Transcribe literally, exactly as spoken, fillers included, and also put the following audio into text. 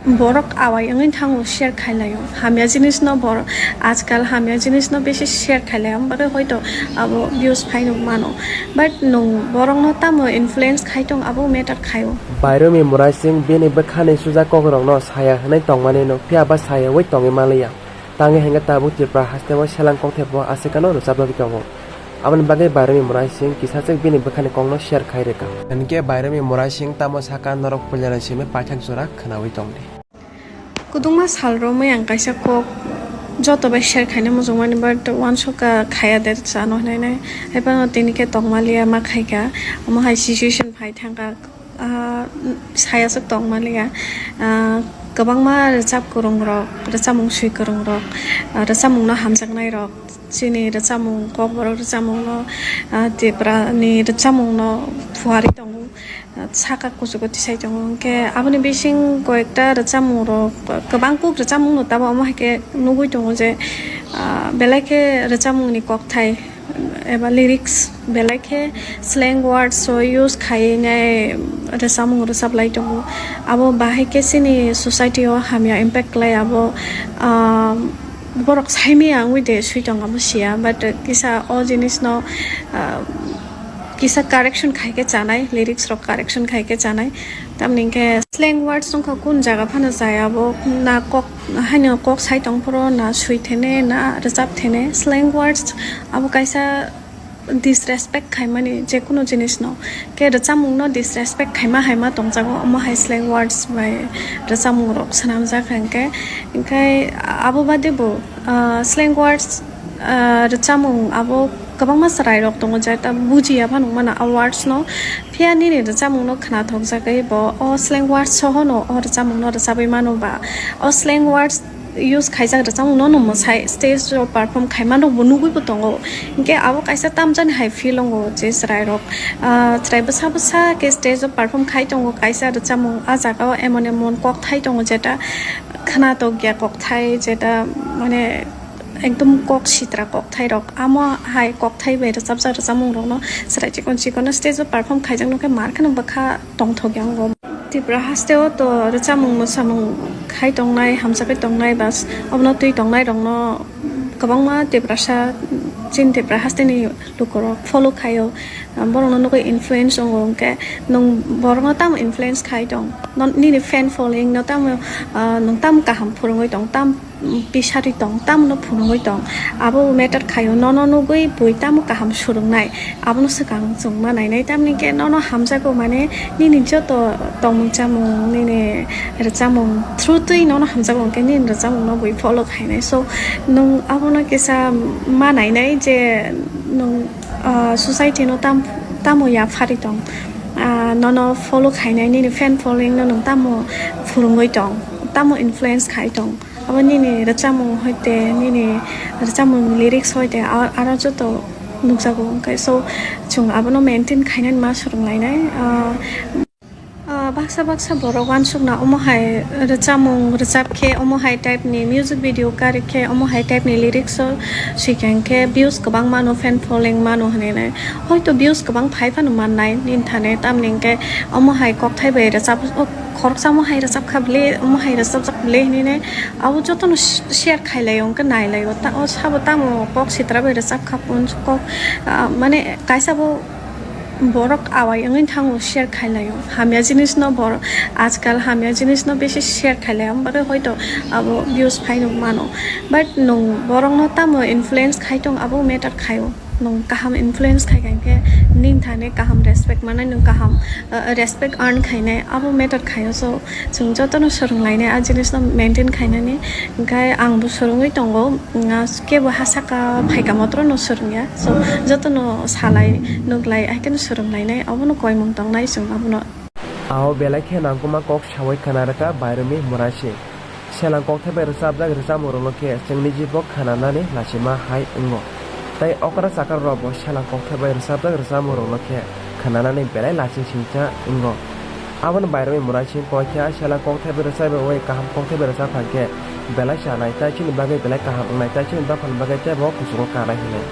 Borok awai wngwi thango share khailaio. Hamya jinisno bor-, ajkal hamya jinisno bisi share khailaio, bagwi hoito abo views phaino mano. But nwng borokno tamo influence khai tong, abo matter khaio. Bairumi Murai Singh bini bwkhani suja kokrokno saya hwnwi tongmani nuk, phiya ba sayaui tongwi manliya. Tangwi hwnkhe tabuk Tripura hasteo seleng kokthai bo aswkano rwchapjagwi tongo. Aboni bagwi Bairumi Murai Singh kisachwk bini bwkhani kokno share khai rwkha. Hinkhe Bairumi Murai Singh tamo sakha norok puilano simi paithak jora khwnaui tongdi. Kwdwngma sal romwi ang kaisa kok joto bai share khaina muchungmani, but uansukha khaya de chano hwnwi nai. Haiphano tini khe tongmaliya ma khaikha, omo hai situation phai thangkha. Ah, saya aswk tongmaliya. Ah, kwbangma rwchap kwrwngrok, rwchapmung swi kwrwngrok, ah, rwchapmungno hamjaknairok, chini rwchapmung, kokborok rwchapmungno, ah, Tiprani rwchapmungno phuarwi tongo, ah, saka kuchugo tisai tongo. Hinkhe aboni bising koyekta rwchapmungrok, kwbang kuk rwchapmungno tabuk omo hai khe nugui tongo je, ah, belai khe rwchapmungni kokthai eba lyrics belai khe slang words o use khaiwi nai rwchapmung rwchaplai tongo. Abo bahai khe chini society o hamya impact khlai abo, ah, borok saimaya wngwi de swi tong abo siya, but kisa o jinisno, ah, kisa correction khai khe chanai, lyrics rok correction khai khe chanai. Tamni hinkhe slang words wngkha kun jaga phano jaya, abo na kok haino kok sai tong phuru na swi thene na rwchap thene. Slang words abo kaisa disrespect khaimani jekunu jinisno, khe rwchapmungno disrespect khaima haima tongjago, omo hai slang words bai rwchapmungrok swnamjak hinkhe. Hinkhe abo bade bo, ah, slang words, ah, rwchapmung abo kwbangma chwrairok tongo, jeta bujiya phano wngmano a words no. Phiya nini rwchapmungno khnathokjagwi bo o slang words sohono o rwchapmungno rwchabwi mano ba o slang words use khaijak rwchapmungno no mwsai stage o perform khaima rokbo nugwibo tongo. Hinkhe abo kaisa tamjani hai feel wngo je chwrairok, ah, chwrai bwsa bwsa khe stage o perform khai tongo kaisa rwchapmung, ah jaga o emon emon kokthai tongo jeta khnathokya kokthai, jeta mane ekdom kok sitra kokthairok. Amo hai kokthai bai rwchapjak rwchapmungrokno chwrai chikon chikon no stage o perform khaijakno khe mar kheno bwkha tongthokya wngo. Tripura hasteo to rwchapmung mwsamung khai tongnai, hamjakgwi tongnai, bas obono twi tongnairokno kwbangma Tiprasa, chini Tripura hasteni lukurok follow khaio, borokno nugwi influence wngo. Hinkhe nwng borokno tamo influence khai tong? Non-, nini fan following no tamo, ah, nwng tamo kaham phwrwngwi tong, tam pisari tong, tamno phunugwi tong, abo matter khaio. Nono nugwi bui tamo kaham swrwngnai, abono swkang chwng ma nainai. Tamni khe nono hamjago, mane nini joto tongmung chamung, nini rwchapmung through twi nono hamjago, hwnkhe nini rwchapmungno bui follow khainai. So, nwng abono kisa ma nainai je nwng, ah, society no tam-, tamo yaphari tong, ah, nono follow khainai, nini fan following no nwng tamo phwrwngwi tong, tamo influence khai tong. Abo nini rwchapmung hoite, nini rwchapmung lyrics hoite, a-, aro joto nukjago. Hinkhe so, chwng abono maintain khainani ma swrwnglainai. Ah, ah, baksa baksa borok uansukna omo hai rwchapmung rwchap khe, omo hai type ni music video kari khe, omo hai type ni lyrics o swikha hinkhe views kwbang mano, fan following mano hwnwi nai. Hoito views kwbang phai phano mannai nini thani, tamni hinkhe omo hai kokthai bai rwchap, o khoroksa omo hai rwchap kha bwle, omo hai rwchapjak bwle hwnwi nai. Abo jotono sh-, share khailai o, hwnkhe nailaio. Ta-, o sabo tamo kok sitra bai rwchap kha, kok, ah, mane kaisa bo borok awai wngwi thango share khailaio. Hamya jinisno bor-, ajkal hamya jinisno bisi share khailaio, bagwi hoito abo views phaino mano. But nwng borokno tamo influence khai tong, abo matter khaio. Nwng kaham influence khai kha hinkhe nini thani kaham respect mannai, nwng kaham, uh, respect earn khainai, abo matter khaio. So, chwng jotono swrwnglainai a jinisno maintain khainani. Hinkhe angbo swrwngwi tongo, mm, ah, kebo ha saka phaika motrono swrwngya. So, jotono salai, nuklai, haikheno swrwnglainai, abono koimung tongnai chwng abono. Ao belai khe nangkukma kok saui khna rwkha Bairumi Murasi. Selang kokthai bai rwchapjak rwchapmung rokno khe chwngni jibo khnanani lachima hai wngo. Tei okra chakra rokbo selang kokthai bai rwchapjak rwchapmung rokno khe khnanani belai laching singcha wngo. Aboni Bairumi Murasing koi khe selang kokthai bai rwchapwi kaham kokthai bai rwchap kha khe belai chanai tei chini bagwi belai kaham wngnai tei chini dophani bagwi teibo kuchugo kanai hinwi.